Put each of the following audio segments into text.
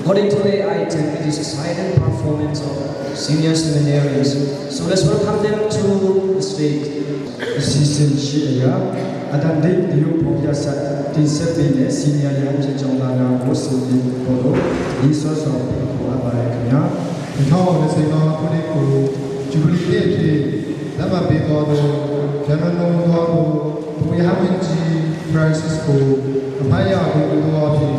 According to the item, it is a silent performance of senior seminarians. So let's welcome them to the stage. အစီအစဉ်ရှိအရာအတန်ဒိတ်တရုပ်ပေါ်ပြဆက်တင်ဆက်ပေးတဲ့စီနီယာရန်ချောင်းသားများကိုစုပြီးပေါ်တော့ဒီဆော့ဆော့ပြီးခေါ်အပ်ပါတယ်ခင်ဗျာ 2025ခုနှစ်ကိုဂျူဘလီနှစ်အဖြစ်လက်မှတ်ပေးသွားသောဂျန်နနိုသွားသောဘုရားမင်းကြီးဖရန်စစ်ကိုအမတ်ရဂုဏ်ပြုသောအဖြစ်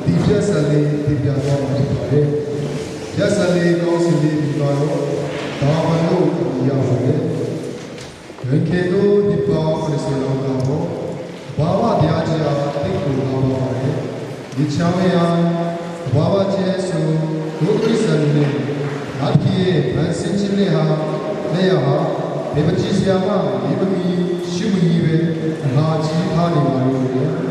ဒီပြက်ဆက်လေးတင်ပြသွားမှာဖြစ်ပါတယ်။ပြက်ဆက်လေးကောင်းစီလေးပြီးတော့ဒါမလို့ရပါတယ်။ရင်ခေတို့ဒီပေါင်း90လောက်ကတော့ဘာဝတရားကြီးအားတိတ်ကိုလာပါပါတယ်။ဒီချောင်းရာဘာဝကျဲဆိုဒုတိဆန်နဲ့အဖြစ်ဗန်စင်ချင်းလေးဟာလက်ရဟာဘေပကြီးဆရာမဒီပမီရှုမကြီးပဲအဟာကြီးထားနေပါလို့လေ။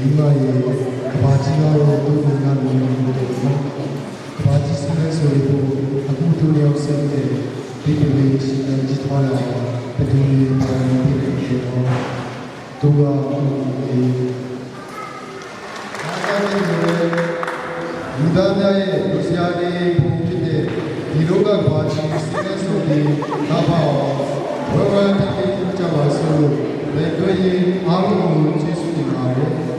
မိမရဲ့ကဘာကြီးကတော့သူ့ကိုနာမည်လို့တော့ကဘာကြီးစနေဆိုလို့အခုသူရောက်စတဲ့ဒီလိုရှိနေကြထွားလာတဲ့တူလေးပါနေတယ်တော့သူကဒီအားကတဲ့လူသားများရဲ့လူစရာတွေပုံဖြစ်တဲ့ဒီလောကကဘာကြီးစနေဆိုပြီးသာပါအောင်ဝဝတိတိကြပါစို့လက်တွေ့ရင်အားလုံးကိုကျေးဇူးတင်ပါတယ်။